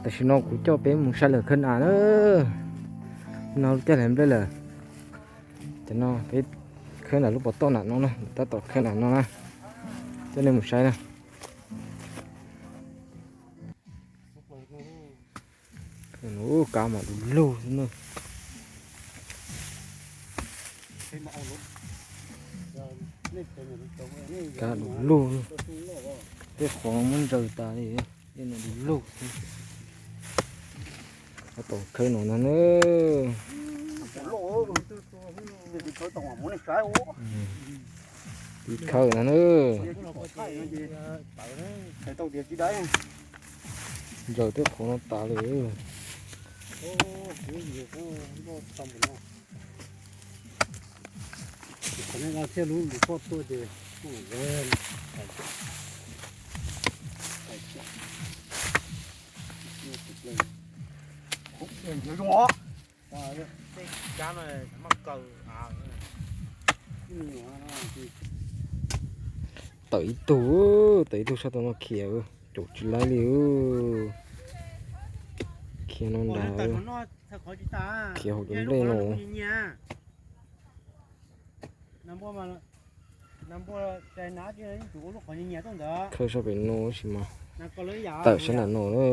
Tam sim no kuv coj peb mus saib lawm khawb nas na. No lub caij lawv nplej lawm. Cov no peb khawb nram lub pov toj nram no na, tab tom khawb nram no na. Coj nej mus saib na. Ub, kab mas du lug xwb na. Kab du lug. Tej qhov muab ntsaws tas li, tej no du lug xwb. Tab tom khawb no ntag na. Tiv khawb ntag na. Ntsaws tej qhov no tas li. Tawm ib tug, tawm ib tug sab tom no khiav, caum tsis laib li. Khiav no ntag, khiav hauv cov nplej no. Khawb sab pem no tab sis mas tawm sab nram no na.